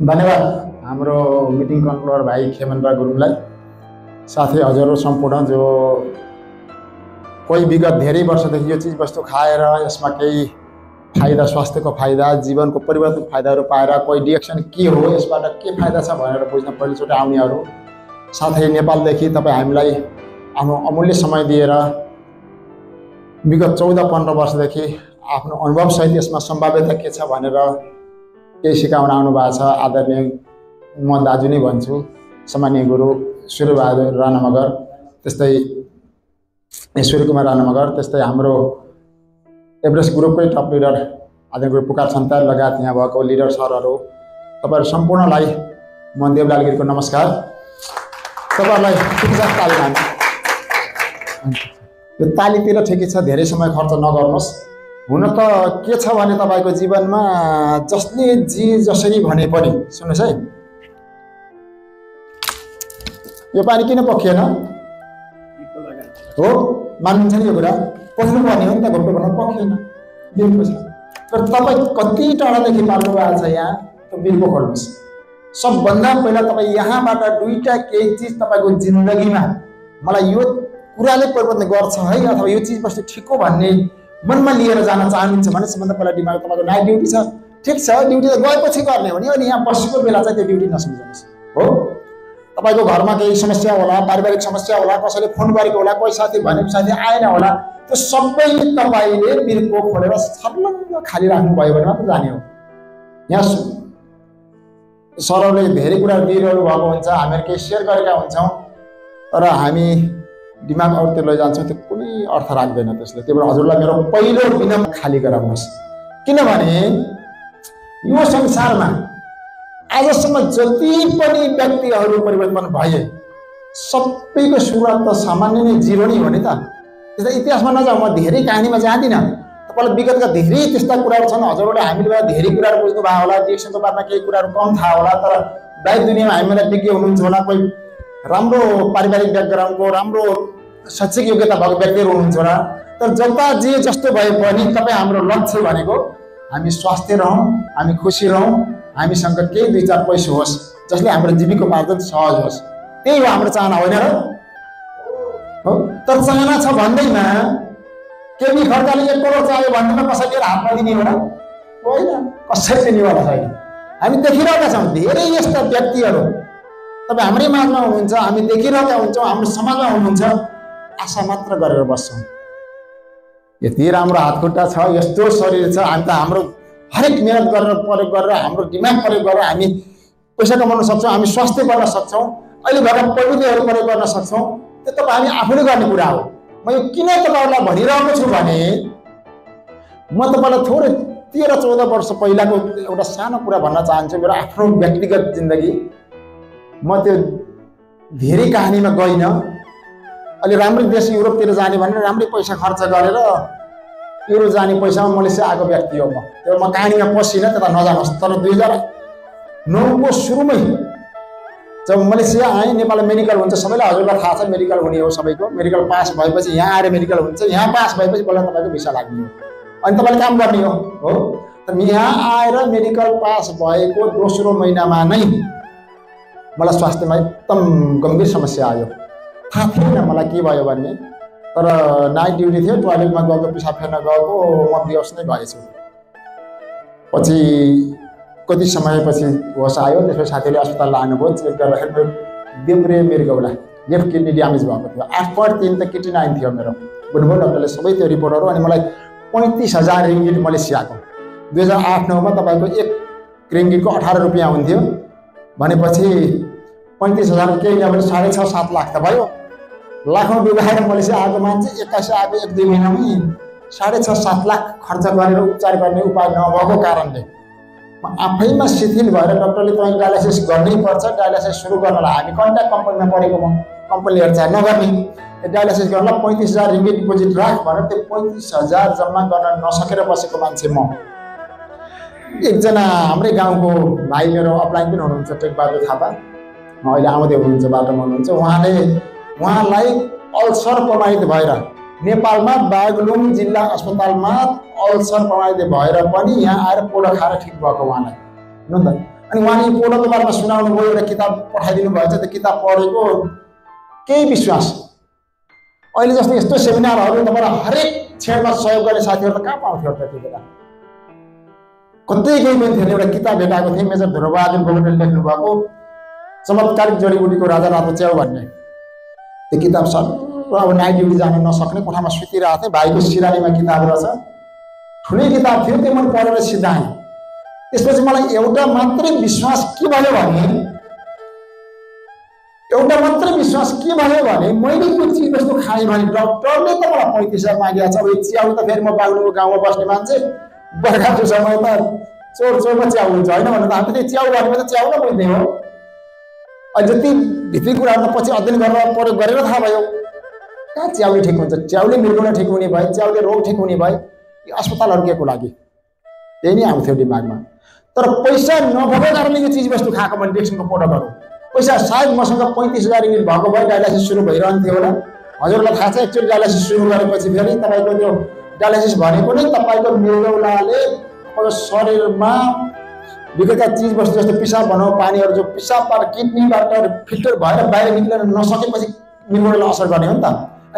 धन्यवाद हाम्रो meeting controller भाइ खेमेन्द्र गुरुङलाई, साथै हजुर सम्पूर्ण जो कोही विगत धेरै वर्षदेखि यो चिजवस्तु खाएर यसमा केही फाइदा, स्वास्थ्यको फाइदा, जीवनको परिवर्तन फाइदाहरू पाएर कोही डिएक्सन के हो, यसबाट के फाइदा छ भनेर बुझ्न पहिलोचोटि आउनेहरू, साथै नेपालदेखि तपाईँ हामीलाई आफ्नो अमूल्य समय दिएर विगत 14-15 वर्षदेखि आफ्नो अनुभवसहित यसमा सम्भाव्यता के छ भनेर केही सिकाउन आउनु भएको छ। आदरणीय म दाजु नै भन्छु, सम्मानीय गुरु सूर्यबहादुर राणा मगर, त्यस्तै सूर्यकुमार राणा मगर, त्यस्तै हाम्रो एभरेस्ट ग्रुपकै टप लिडर आदरणीय गुरु पुकार छन्ताल लगायत यहाँ भएको लिडर सरहरू, तपाईँहरू सम्पूर्णलाई म देवलाल गिरीको नमस्कार। तपाईँहरूलाई ठिकठाक ताली हाल्नु। यो तालीतिर ठिकै छ, धेरै समय खर्च नगर्नुहोस्। हुन त के छ भने तपाईँको जीवनमा जसले जे जसरी भने पनि, सुन्नुहोस् है, यो पानी किन पखिएन हो, मान्नुहुन्छ नि यो कुरा? पख्नु पर्ने हो नि त, घोप्टो भन्न पखिएन, बिर्को छ। तर तपाईँ कति टाढादेखि पाल्नु भएको छ यहाँ, त्यो बिर्को खोल्नुहोस्। सबभन्दा पहिला तपाईँ यहाँबाट दुईवटा केही चिज तपाईँको जिन्दगीमा मलाई यो कुराले परिवर्तन गर्छ है, अथवा यो चिज वस्तु ठिक हो भन्ने मनमा लिएर जान चाहनुहुन्छ भने सबभन्दा पहिला दिमाग तपाईँको नाइट ड्युटी छ। ठिक छ, ड्युटी त गएपछि गर्ने हो नि, अनि यहाँ बसेको बेला चाहिँ त्यो ड्युटी नसम्झनुहोस् हो। तपाईँको घरमा केही समस्या होला, पारिवारिक समस्या होला, कसैले फोन गरेको होला, कोही साथी भनेको साथी आएन होला, त्यो सबै तपाईँले बिर्को खोलेर छर्लङ्ग खाली राख्नुभयो भने मात्र जाने हो। यहाँ सरहरूले धेरै कुरा दिइरहनु भएको हुन्छ, हामीहरू केही सेयर गरेका हुन्छौँ, तर हामी दिमाग अरूतिर लैजान्छौँ, त्यो कुनै अर्थ राख्दैन त्यसले। त्यही भएर हजुरलाई मेरो पहिलो विनम्र खाली गराउनुहोस्, किनभने यो संसारमा आजसम्म जति पनि व्यक्तिहरू परिवर्तन भए सबैको सुरुवात त सामान्य नै जिरो नै हो नि त। त्यसलाई इतिहासमा नजाउँ, म धेरै कहानीमा जाँदिनँ। तपाईँलाई विगतका धेरै त्यस्ता कुराहरू छन्, हजुरहरूले हामीले धेरै कुराहरू बुझ्नु भएको होला, डिएक्सनको बारेमा केही कुराहरू कम थाहा होला, तर बाहिर दुनियाँमा हामीलाई विज्ञ हुनुहुन्छ होला, कोही राम्रो पारिवारिक ब्याकग्राउन्डको, राम्रो शैक्षिक योग्यता भएको व्यक्तिहरू हुनुहुन्छ होला। तर जता जे जस्तो भए पनि तपाईँ हाम्रो लक्ष्य भनेको हामी स्वास्थ्य रहौँ, हामी खुसी रहौँ, हामीसँग केही 2-4 पैसा होस् जसले हाम्रो जीविकोपार्जन सहज होस्, त्यही हो हाम्रो चाहना, होइन र हो? तर चाहना छ भन्दैमा केही खर्चले 1 करोड चाहियो भन्दैमा कसैले हात नदिने हो र? होइन, कसैले दिनेवाला छैन। हामी देखिरहेका छौँ धेरै यस्ता व्यक्तिहरू, तपाईँ हाम्रै माझमा हुनुहुन्छ, हामी देखिरहेका हुन्छौँ, हाम्रो समाजमा हुनुहुन्छ, आशा मात्र गरेर बस्छौँ। यति राम्रो हातखुट्टा छ, यस्तो शरीर छ, हामी त हाम्रो हरेक मेहनत गरेर प्रयोग गरेर, हाम्रो दिमाग प्रयोग गरेर हामी पैसा कमाउन सक्छौँ, हामी स्वास्थ्य बन्न सक्छौँ, अहिले भएका प्रविधिहरू प्रयोग गर्न सक्छौँ। त्यो तपाईँ हामी आफूले गर्ने कुरा हो। म यो किन तपाईँहरूलाई भनिरहेको छु भने म तपाईँलाई थोरै 13-14 वर्ष पहिलाको एउटा सानो कुरा भन्न चाहन्छु। मेरो आफ्नो व्यक्तिगत जिन्दगी, म त्यो धेरै कहानीमा गइनँ। अहिले राम्रै देश युरोपतिर जाने भनेर राम्रै पैसा खर्च गरेर युरोप जाने पैसामा मलेसिया आएको व्यक्ति हो म। त्यो म कहानीमा पसिनँ, त्यता नजानुहोस्। तर 2009 को सुरुमै जब मलेसिया आएँ, नेपालमा मेडिकल हुन्छ, सबैलाई हजुरलाई थाहा छ मेडिकल हुने हो सबैको। मेडिकल पास भएपछि यहाँ आएर मेडिकल हुन्छ, यहाँ पास भएपछि बल्ल तपाईँको भिसा लाग्ने हो, अनि तपाईँले काम गर्ने हो। तर यहाँ आएर मेडिकल पास भएको दोस्रो महिनामा नै मलाई स्वास्थ्यमा एकदम गम्भीर समस्या आयो। थाहा थिएन मलाई के भयो भन्ने, तर नाइट ड्युटी थियो, टोयलेटमा गएको, पिसाब फेर्न गएको, म बेहोस नै भएछु। पछि कति समयपछि होस आयो, त्यसपछि साथीले अस्पताल लानुभयो, चेक गर्दाखेरि देब्रे मृगौला, लेफ्ट किडनी ड्यामेज भएको थियो। 8.3 त किडनी 9 थियो मेरो। बुझ्नुभयो, डक्टरले सबै त्यो रिपोर्टहरू। अनि मलाई 35,000 रिङ्गिट मलेसियाको 2008-9 तपाईँको 1 रिङ्गिटको 18 रुपियाँ हुन्थ्यो भनेपछि 35,000 केही नभए 6.5-7 लाख त भयो। लाखौँ डुबाएर मलेसिया आएको मान्छे 21 आएको 1-2 महिनामै 6.5-7 लाख खर्च गरेर उपचार गर्ने उपाय नभएको कारणले म आफैमा शिथिल भएर डक्टरले तपाईँ डायलाइसिस गर्नै पर्छ, डायलाइसिस सुरु गर्नलाई हामी कन्ट्याक्ट कम्पनीमा परेको, म कम्पनीहरू चाहिँ नगर्ने, डायलाइसिस गर्नलाई 35,000 रिङ्गिट डिपोजिट राख भनेर त्यो 35,000 जम्मा गर्न नसकेर बसेको मान्छे म। एकजना हाम्रै गाउँको भाइ मेरो अपलाइन पनि हुनुहुन्छ, टेकबहादुर थापा, अहिले आउँदै हुनुहुन्छ, बाटोमा हुनुहुन्छ। उहाँलाई अल्सर प्रमाणित भएर नेपालमा बागलुङ जिल्ला अस्पतालमा अल्सर प्रमाणित भएर पनि यहाँ आएर पोलो खाएर ठिक भएको उहाँलाई। अनि उहाँले पोलोको बारेमा सुनाउनु भयो, एउटा किताब पठाइदिनु भएछ, त्यो किताब पढेको केही विश्वास। अहिले जस्तो यस्तो सेमिनारहरू तपाईँलाई हरेक क्षणमा सहयोग गर्ने साथीहरू त कहाँ पाउँथ्यो त्यति बेला? कतै केही पनि थिएन। एउटा किताब भेटाएको थिएँ, मेजर ध्रुवबहादुर गोलेले लेख्नु भएको चमत्कारिक जडीबुटीको राजा रातो च्याउ भन्ने। त्यो किताब अब नाइट ड्युटी जान नसक्ने कोठामा सुतिरहेको थिएँ, भाइको सिरानीमा किताब रहेछ, ठुलै किताब थियो, त्यो मैले पढेर सिद्धाएँ। त्यसपछि मलाई एउटा मात्रै विश्वास के भयो भने मैले यो चिज वस्तु खाएँ भने डक्टरले त मलाई 35,000 मागिरहेको छ। अब यो च्याउ त फेरि म बाग्लुङको गाउँमा बस्ने मान्छे, बर्खाको समय त चोरमा च्याउ हुन्छ होइन भने त हामी त्यो च्याउ भनेको त च्याउ न बुझ्ने हो। अहिले जति भित्री कुराहरू पछि अध्ययन गरेर प्रयोग गरेर थाहा भयो कहाँ च्याउले ठिक हुन्छ। च्याउले मृगुना ठिक हुने भए, च्याउले रोग ठिक हुने भए, यो अस्पतालहरू के को लागि? त्यही नै आउँथ्यो दिमागमा। तर पैसा नभएको कारणले यो चिज वस्तु खाएको मैले डेक्सनको प्रोडक्टहरू। पैसा सायद मसँग 35,000 युनिट भएको भए डायलाइसिस सुरु भइरहन्थ्यो होला। हजुरलाई थाहा छ, एकचोटि डायलाइसिस सुरु गरेपछि फेरि तपाईँको त्यो डायलाइसिस भनेको नै तपाईँको मृगौलाले तपाईँको शरीरमा विगतका चिज वस्तु जस्तो पिसाब भनौँ, पानीहरू जो पिसाबबाट किडनीबाट फिल्टर भएर बाहिर निक्लिन नसकेपछि मृगौलालाई असर गर्ने हो नि त।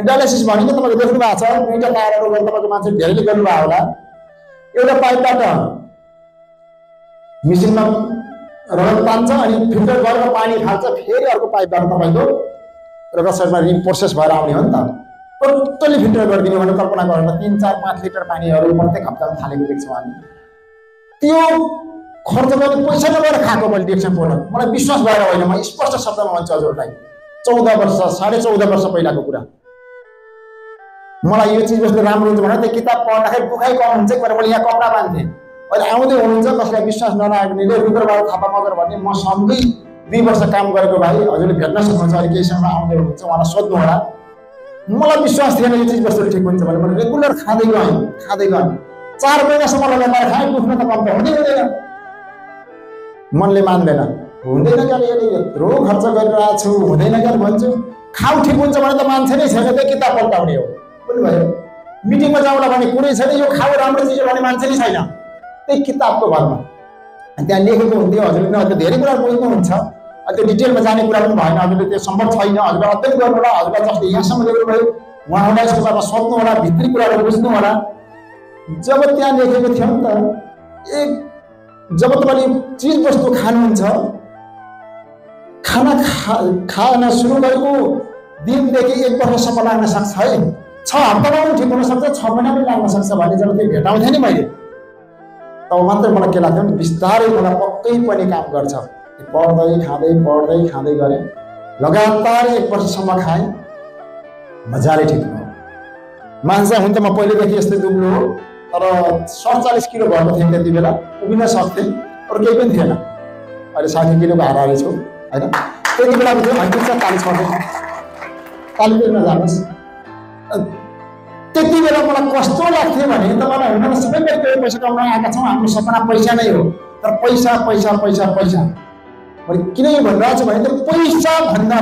डायलाइसिस भनेको तपाईँले देख्नु भएको छ, दुईवटा तारहरू गरेर तपाईँको मान्छे धेरैले गर्नुभयो होला। एउटा पाइपबाट मिसिनमा रगत तान्छ अनि फिल्टर गरेर पानी फाल्छ, फेरि अर्को पाइपबाट तपाईँको रगत शरीरमा प्रोसेस भएर आउने हो नि त। टोटल्ली फिल्टर गरिदिने भने कल्पना गरेर 3, 4, 5 लिटर पानीहरू प्रत्येक हप्तामा थालेको देख्छौँ हामी। त्यो खर्च गर्ने पैसा नभएर खाएको मैले देख्छौँ प्रोडक्ट। मलाई विश्वास भएर होइन, म स्पष्ट शब्दमा भन्छु हजुरलाई, 14 वर्ष 14.5 वर्ष पहिलाको कुरा। मलाई यो चिज वस्तु राम्रो हुन्छ भने त्यो किताब पढ्दाखेरि दुखाइ कम हुन्छ भनेर मैले यहाँ कपडा बाँध्थेँ। अहिले आउँदै हुनुहुन्छ कसैलाई विश्वास नलाग्नेले रुद्रबहादुर थापा मगर भन्ने म सँगै 2 वर्ष काम गरेको भाइ, हजुरले भेट्न सक्नुहुन्छ। अहिले केही समयमा आउँदै हुनुहुन्छ, उहाँलाई सोध्नु होला। मलाई विश्वास थिएन यो चिज वस्तुले ठिक हुन्छ भने मैले रेगुलर खाँदै गएँ। 4 महिनासम्म लगातार खाएँ, दुख्न त कम त हुँदैन। मनले मान्दैन, हुँदैन क्या यत्रो खर्च गरिरहेको छु, हुँदैन क्या भन्छु। खाउ ठिक हुन्छ भने त मान्छे नै छैन, त्यो किताब पल्टाउने हो। बुझ्नुभयो? मिटिङमा जाउँला भने कुनै छैन, यो खाउ राम्रो चिज भन्ने मान्छे नै छैन, त्यही किताबको भरमा। त्यहाँ लेखेको हुन्थ्यो, हजुरले न धेरै कुरा बुझ्नुहुन्छ, त्यो डिटेलमा जाने कुरा पनि भएन, हजुरले त्यो सम्भव छैन। हजुरले अध्ययन गर्नु होला, हजुरलाई जस्तो यहाँसम्म ल्याउनुभयो उहाँहरूलाई यसको बारेमा सोध्नु होला, भित्री कुराहरू बुझ्नु होला। जब त्यहाँ लेखेको थियो नि त, जब तपाईँले चिज वस्तु खानुहुन्छ, खाना सुरु गरेको दिनदेखि 1 वर्षसम्म लाग्न सक्छ है, 6 हप्तामा पनि ठिक हुन सक्छ, 6 महिना पनि लाग्न सक्छ भने जब त्यो भेटाउँथेँ नि मैले, तब मात्रै मलाई के लाग्थ्यो भने बिस्तारै मलाई पक्कै पनि काम गर्छ। पढ्दै खाँदै गरेँ, लगातार 1 वर्षसम्म खाएँ, मजाले ठिक भयो। मान्छे हुन त म पहिलेदेखि यस्तै दुब्लो हो, तर 47 किलो भएको थिएँ त्यति बेला, उभिन सक्थेँ, अरू केही पनि थिएन। अहिले 60 किलोको हाराहारी छु होइन। त्यति बेलाको थियो अहिले 40 छ, ताली पनि नजानुहोस्। त्यति बेला मलाई कस्तो लाग्थ्यो भने तपाईँलाई हुन सबै पैसा कमाउन आएका छौँ, हाम्रो सपना पैसा नै हो, तर पैसा मैले किन यो भनिरहेको छु भने त्यो पैसा भन्दा